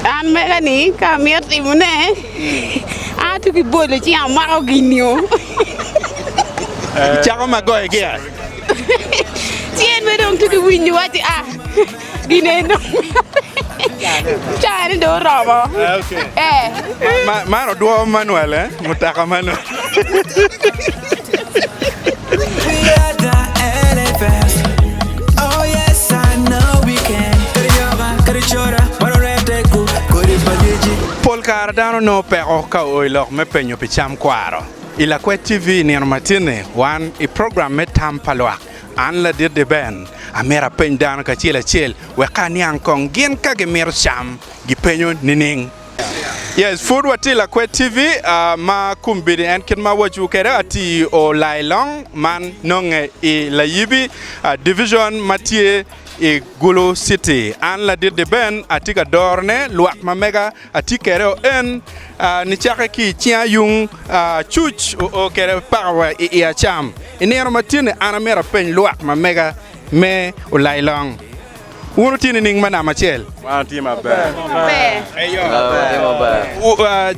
An mega ni ka amito timone, an atye ki bolo ci amako gin-nio. Icako ma goyo gi a? Ci en bene dong tye ki winyo waci a gin eni dong caa-ni dong oromo. Eh. Man odwo manual eh, mutoka manual. Pol kare dano nongo peko ka oo i lok me penyo pi cam kwaro. I Lakwed TV i nino matin-ni, wan i program me Tam pa Lwak, an Ladit Deben, amito apeny dano kacel acel wek ka aniang kong gin ka gimito cam gipenyo nining. Yes, pud watye i Lakwed TV ma kombeddi en kit ma awacowu kwede atye i Olailong man nonge i Layibi division ma tye i Gulu City. An Ladit Deben atye ka dorone lwak ma mega atye kwede o en nicakke ki i cinga yung acuc oo kwede paka wa i i acam. I nino ma tye-ni an amyero apeny lwak ma mega me Olailong. Wun wutye nining me namba acel? Wan watye maber.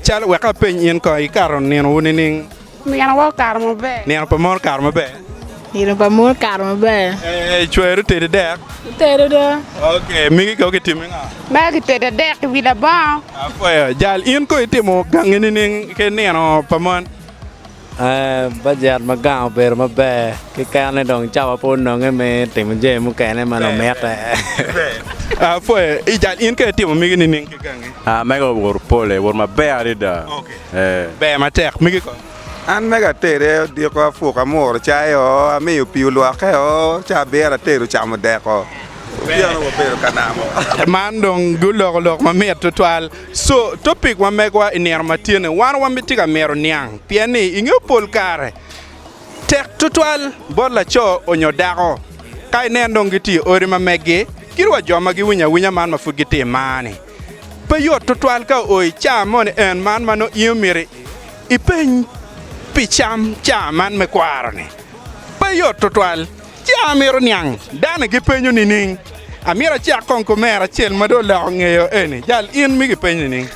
Calo wek apeny in kong, ikato ninowu nining? Ninowa okato maber. Nino pa mon okato maber? Nino pa mon okato maber. Cweri otedo dek? Otedo do. Ok, migi ko kitimo ngo? Mega kitedo dek i wi labongo. Apwoyo. Jal, in ko itimo gangi nining ki nino pa mon? Bajet ma gang obedo maber keken ni dong cawa pe ononge me timo jami mukene ma nongo mitte. Apwoyo, ijal in ka itimo megi nining ki gangi? Mega owoto pole, owoto maber adada. Ber matek, megi kono? An mega atere odiko apuko amuro cai o, amiyo pii olwoke o, ca abiro atero camo dek o. Otyeno wabedo ka namo. Man dong guloko lok mamit tutwal. So, topic ma megwa i nino ma tye-ni, wan watye ka mito niang pien ni ingeyo pol kare tek tutwal bot laco onyo dako ka inen dong gitye i odi ma meggi kadi wa jo ma giwinyo awinya man ma pud gitye i mar-ni. Pe yot tutwal ka oo i caa moni en man ma nongo in omyero ipeny pi cam caa man me kwaro-ni. Pe yot tutwal. Ci amito niang dano gipenyo nining? Amito acak kong ki omera acel ma dong oloko ngeyo eni. Jal, in mi gipenyo nining?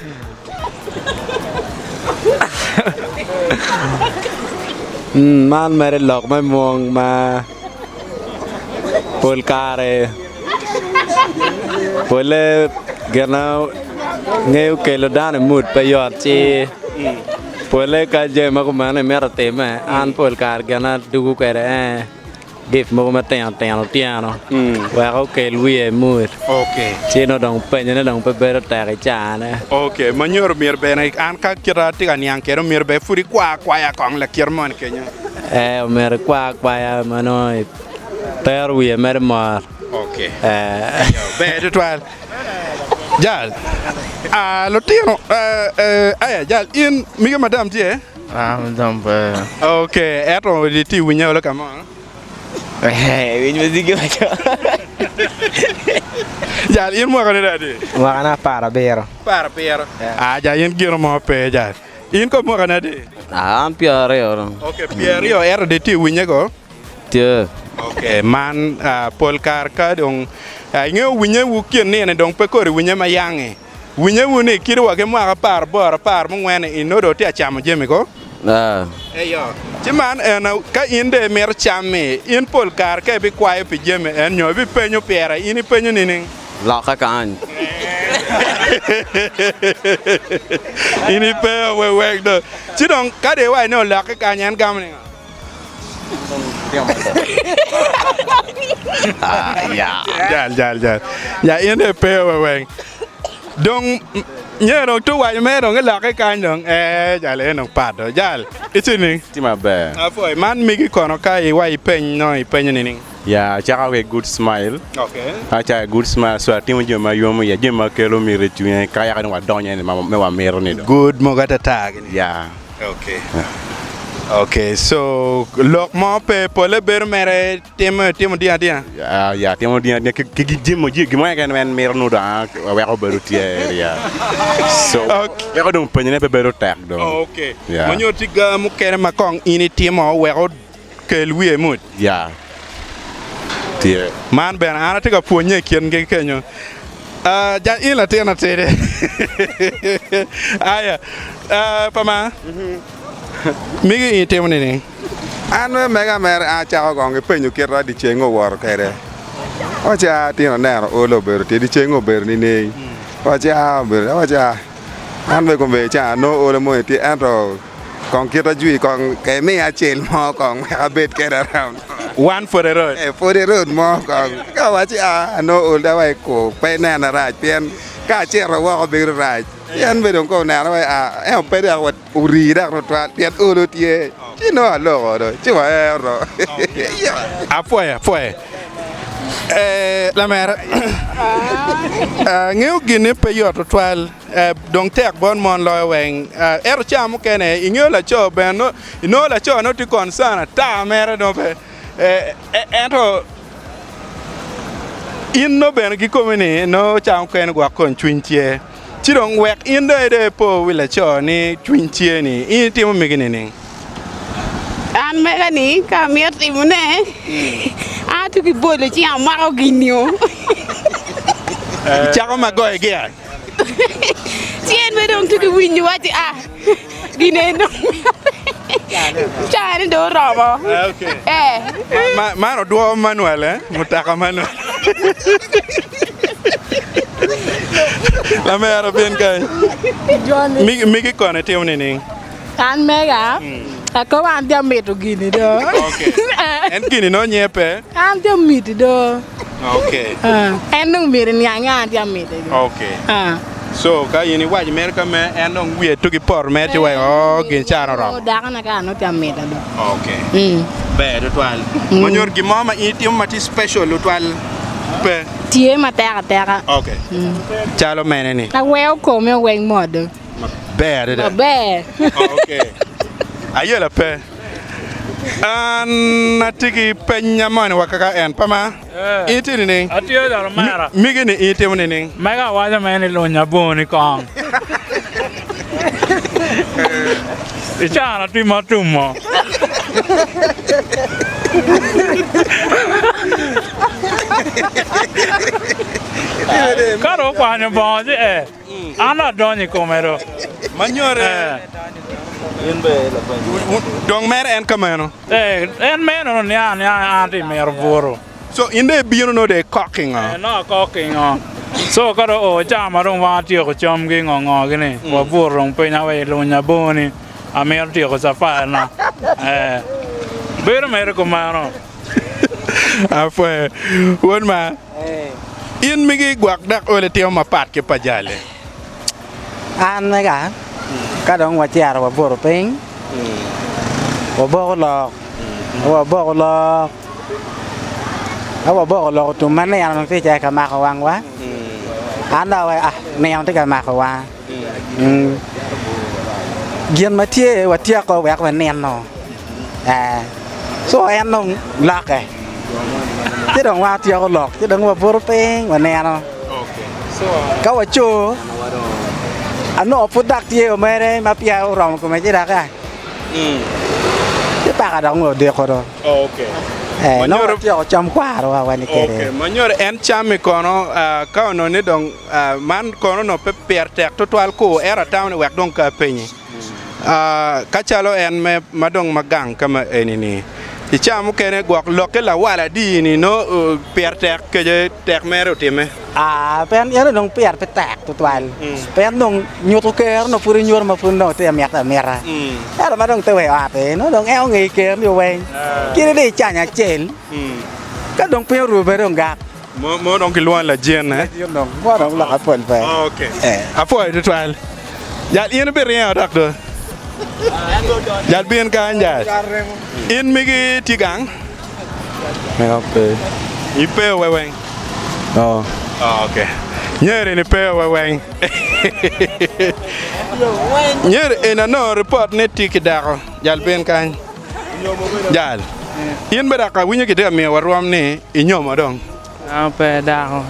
Man mere lok me mwong ma pol kare pole gin ma ngeyo kelo dano i mood pe yot ci pole ka jami ma kumeno imito time an pol kare gin ma adugo kwede en gif mogo matino tino otyeno wek okel wiye i mood ci nongo dong penyone dong pe bedo tek i caa-ne. Ok, ma nyuto myero bene an ka kita atye ka niang kwede myero bene pud ikwa akwaya kong lakite moni kenyo. Ee omyero ikwa akwaya ma nongo itero wiye mere mot. Ok, ber tutwal. Jal, ah, lutino, eh, eh, aya jal in mige madam tye? Ah, madam pe. Ok, ento itye i winye olo ka mo? Winy muziki maco. Jal, in mwakani dong adi? Mwakana 70. 70. Ah, jal in gino mo pe jal. In ko mwakani adi? Ah, an 20 dong. Ok, 20 ento dong itye i winye ko? Tye. Ok, man pol kare ka dong ingeyo winye wu kin nino dong pe kodi winye ma yangi. Winye wu ni kadi wa ki mwaka 18 14 i nongo dong itye ka camo jami ko? Eyo. Ci man en ka in dong imito cam-mi, in pol kare ka ibikwayo pi jami en nyo ibipenyo pire, in ipenyo nining? Lokke kany. In ipenyo wek dong. Ci dong ka dong iwaco ni olokke kany en gamo ningo? Jal, jal, jal. Ya in dong ipe wa weng. Dong nyo dong tu waco mere dong ilokke kany dong. Eh, jal en dong pat do. Jal, ici ning? Tye maber. Apwoyo. Man migi kono ka iwa ipeny no ipenyo nining? Ya, acako ki good smile. Okay. Acako ki good smile, so atimo jami ma yomo iya, jami ma kelo miti i cwinye, ka yaka dong wadonyo i ma me wamito ni dong. Good mogo atata gini. Ya. Okay. Okay, so lok mo pe pole bedo mere timo timo ding adinga. Ya, ya, timo ding adinga ki ki jimo ji gimo keken ma en mito nongo dong a weko bedo tye ya. So Okay. weko dong penyone pe bedo tek dong. Okay. Ya. Ma nyo tye ga mukene ma kong in itimo wek okel wiye mot. Ya. Tye. Man bene an atye ka pwonye i kingi kenyo. Ah, ja in latin atidi. Aya, ah, pa ma. Migi in itimo nining? An me mega mere an acako kong ki penyo kita dyeceng owoto kwede. Awaci a tino aneno olo obedo tye dyeceng obedo nining? Awaci a obedo awaci a an bene kombeddi ca anongo olo moni tye ento Kong kita jwi kong ka imiya acel mo kong wek abed kede around. One for the road. Eh, for the road mo kong. Ka awaci a anongo ol dong awaci ku pe inena rac pien ka acito woko bedo rac. Pien bene dong ka onena awaci a ento pe dok wa ori dok tutwal pien olo tye. Ci nongo aloko do ci wahero do. Apwoyo apwoyo. Eh, lamera angeyo gin-ni pe yot tutwal. Dong tek bot mon loyo weng. Ento ca mukene ingeyo laco bene inongo laco nongo tye concern ata mere nongo pe ento in nongo bene kikomi ni nongo ca mukene gwok kony cwiny tye ci dong wek in dong ipo wi laco ni cwiny tye ni in itimo megi nining? An mega ni ka amito timone an atye ki bolo ci amako gin-nio. Icako ma goyo gia? Ci en bene dong tye ki winyo waci a gin en dong cane dong oromo. Eh. Man odwo manual eh? Mutoka manual. Lamera bin kany. Migi kono itimo nining? An mega, akobo an tye amito gini do. Okay. En gini nongo nyiye pe? An tye amiti do. Okay. En dong myero iniang ni an tye amiti do. Okay. So ka in iwaco mere ka me en dong wiye tugi poto mere ci weko oh gin ca oromo. Dako na ka nongo tye amita do. Okay. Ber tutwal. Ma nyuto gin mo ma in itimo ma tye special tutwal pe? Tye matek ateka. Okay. Calo mene ni? Aweko kome weng mot do. Maber adada. Maber. Okay. Ayela pe. An atye ki peny moni wa kaka en pa ma. In itye nining? Atye dong omera. Migi ni in itimo nining? Mega awaco mere ni lunya boni kong. Icano tye ma tumo. Ka dong okwanyo bongo ci ee. An adonyo i kome do. Ma nyore dong mere en ka meno. Eh, en meno no niang niang an tye mito buto. So in dong ibino nongo dong ikok ki ngo? Eh, nongo akok ki ngo. So ka dong oo ca ma dong wan atyeko cam ki ngo ngo gi ni, wabuto dong piny awaci lunya boni, amito tyeko cafari na. Eh, bedo mere kumeno. Apwoyo wod ma. In migi gwok dok ol itimo mapat ki pa jali. An mega, ka dong wacito wabuto piny, waboko lok, waboko lok, ka waboko lok otum ma nino dong tye ka mako wangwa, an dong awaco ah nino tye ka mako wanga. Gin ma tye watyeko wek wanino co en dong lokke ci dong wan watyeko lok ci dong wabuto piny wanino ka waco anongo pud dok tye omene ma peya oromo kome ci dok ci paka dok nongo odiko do. Nongo watyeko cam kwarowa wa ni kede. Ma nyuto en cam-mi kono ka onongo ni dong Man kono onongo pe pire tek tutwal ku, ento atamo ni wek dong ka apenyi. Ka calo en me ma dong ma gang ka ma eni-ni, i cawa mukene gwok lokke lawal adi-ni nongo pire tek kece tek mere otimme. Aa, pien eno dong pire pe tek tutwal, pien dong nyuto ker onongo pud inyuto ma pud onongo tye amita amita. Ento ma dong te wa i ot-ti, nongo dong en ongeyo ker-ni weng. Kadi dong icanyo acel, ka dong piny oru bene dong gak. Mo dong kilwongo lajin eh. Lajin dong, mo dong loka pol pe. Okay. Apwoyo tutwal. Jal in ibiringo dok do. Jal bin kany jal. In migi tye gang? Mega pe. Ipe we weng? Oo. Oh, okay. Nyeri ni pe we weng. Nyeri eni anongo report ni tye ki dako. Jal bin kany. Jal, in bene dok awinyo kitye ka miyowa rwom ni inyomo dong? An pe dako.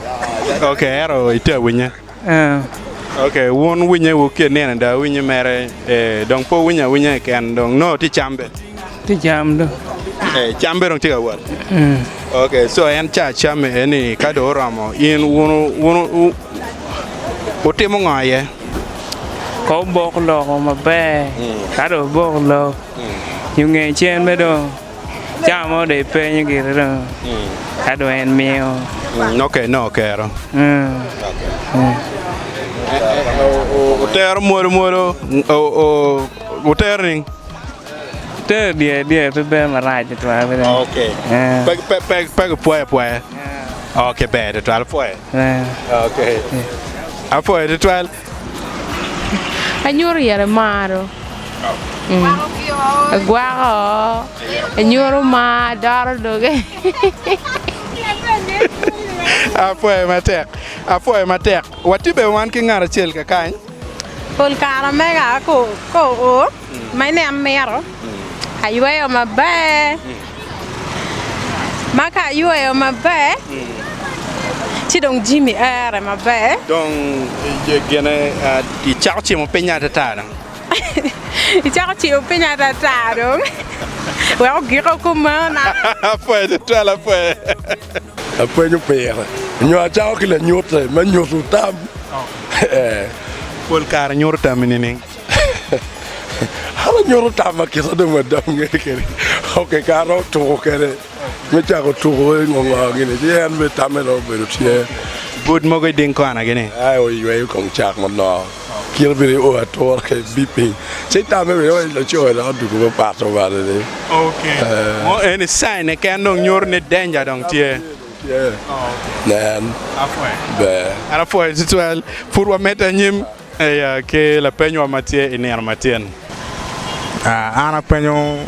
Ok, ento itye awinye? Ee. Ok, wun winye wu ki nino da awinyo mere eh, dong pe wuwinyo awinya keken dong nongo tye cam bene? Tye cam do. Eh, cam bene dong tye ka wot? Mm. Ok, so en ca cam eni ka dong oromo in wun wun. Wutimo ngo iye? Ko obok loko maber, ka dong obok lok, nyo nge cen be dong cawa mo dong ipenyo gire dong, ka dong en miyo. Ok, nongo okero. Wutero mwolo mwolo, wutero ning? Tero dyere dyere pe bedo marac tutwal. Ok, pe gipwoyo apwoya. Ok, ber tutwal, apwoyo. Ok, apwoyo tutwal. Anyuto yere maro, agwako, anyuto mar, adoro doge. Apwoyo matek, apwoyo matek. Watye bene wan ki ngat acel kakany. Pol kare mega ka oo ma ineno mito ayweyo maber ma ka ayweyo maber ci dong jami ere maber. Dong gine icako cimo piny atata dong. Icako cimo piny atata dong wek ogiko kumeno. Apwoyo tutwal apwoyo. Apenyo pire nyo acako ki lanyute me nyuto tam. Pol kare nyuto tammi nining? An anyuto tamma kite dong madam ngene kede. Ok kare otuko kede me cako tuko ngo ngo gini ci en bene tamme dong obedo tye. Bud mogo iding kona gini. Ai oyweyo kong cak manok kite bene o atura ke bi piny ci tamme bene o laco dok odugo me pato bene ni. Ok mo eni sign keken dong nyuto ni danger dong tye. Nen ber. An apwoyo tutwal pud wamedde anyim. Eya, ki lapenywa ma tye i nino matyen. An apenyo,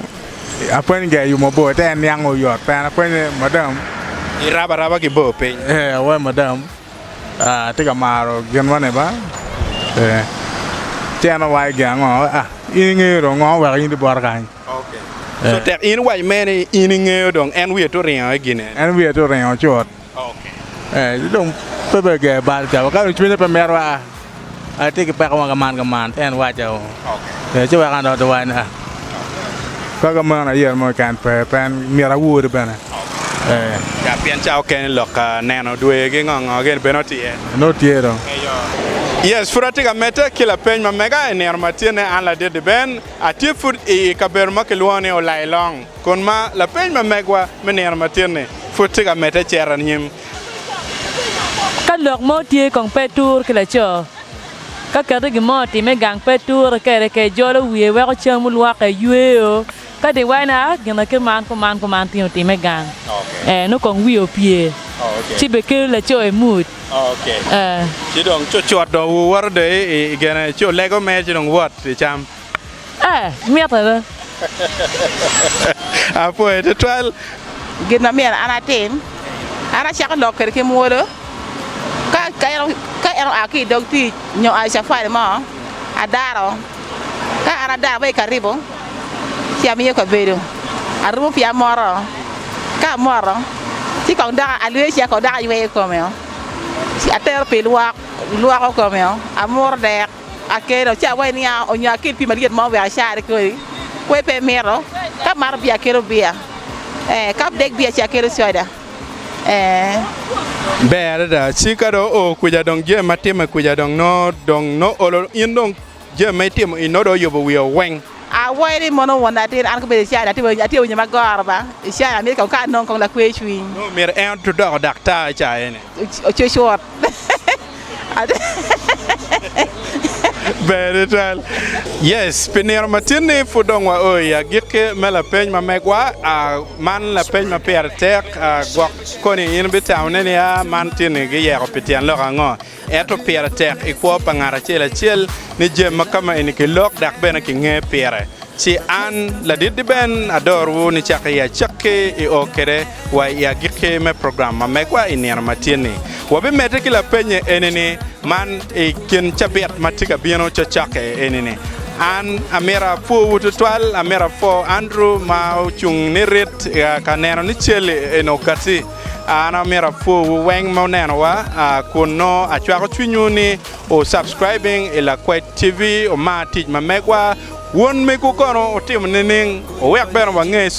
apenyo ga i yo mabor te en niang oyot pe an apenyo ni madam. Irabo araba ki bor piny. Ee, awaco madam, atye ka maro gin moni ba, ee, ci en owaco gin ango, ah, in ingeyo dong ngo oweko in ibota kany. So tek in iwaco mere ni in ingeyo dong en wiye tye oringo i gine. En wiye tye oringo cut. Ci dong pe bene ger bal ca, ka dong cwinye pe mito a atye ki peko mo kaman kaman ci en wacca o. Ci weko an dong atye waco ni a ka kameno ayero mo keken pe pe en myero awori bene. Ya pien ca okene lok ka neno dwe ki ngo ngo gini bene tye. Nongo tye dong. Yes, pud atye ka medde ki lapeny ma mega i nino ma tyene an ladit Ben atye pud i kabedo ma kilwongo ni Olailong. Kun ma lapeny ma megwa me nino matin-ni pud tye ka medde cito anyim. Ka lok mo tye kong pe tur ki laco, ka keti gin mo otime gang pe ture kede ke jolo wiye weko cam olwoke yweyo ka di waco ni aa gin kit man kuman kuman tin otime gang ee nongo kong wiye opye ci be kelo laco i mood ee. Ci dong cucut dong wuwoto dong i gene ci olego mere ci dong wot i cam. Ee, mitte be. Apwoyo tutwal. Gin ma myero an atim, an acako lok kwede ki mwolo. Ka en oa ki i dog tic nyo oa i cafari mo, adaro. Ka an adaro wa i karibu, ci amiyo kabedo, arumo pii amoto. Ka amoto, ci kong dok alweyo cinga kong dok ayweyo kome, ci atero pii lwok, lwoko kome, amuro dek. Akelo ci awaco niya, Onyo akel pii malyet mo wek acar kodi? Kwe pe imito. Ka amato biya akelo biya, ee, ka adek biya ci akelo coda, ee. Ber adada, ci ka dong oo kuca dong jami ma timme kuca dong nongo dong nongo olo in dong jami ma itimo in nongo dong oyubo wiye weng. Awaco ni mono won latin an kobedo i cani atye winyo ma goro ba i cani amito kong ka anong kong lakwe cwiny. Nongo myero en odoko daktar i ca eni. Ocucut. Ber tutwal. Yes, pi nino matin-ni pud dong wao i agikki me lapeny ma megwa. Man lapeny ma pire tek. Gwok koni in ibitamone ni, 'A, man tin-ni giyeko pi tyen lok ango? Ento pire tek i kwo pa ngat acel acel ni jami ma kama eni kilok dok bene kinge pire. Ci an, ladit Ben, adorwu nicakke i acakki i o kwede wa i agikki me program ma megwa i nino ma tye-ni. Wabimedde ki lapenye eni-ni man i kin cabit ma tye ka bino cokcok-ki eni-ni. An amito apwowu tutwal, amito apwo Andrew ma ocung nirit ka neno ni cel eni okati. An amito apwowu weng ma wunenowa kun nongo acwako cwinywu ni wu subscribing i Lakwed TV, wumar tic ma megwa. Wun megwu kono wutimo nining? Wuwek bene wange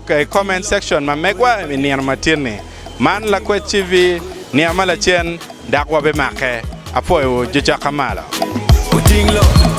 i comment section ma megwa i nino matin-ni. Man Lakwed TV, nino ma lacen dok wabimake. Apwoyo jo cokka malo. Oting lok.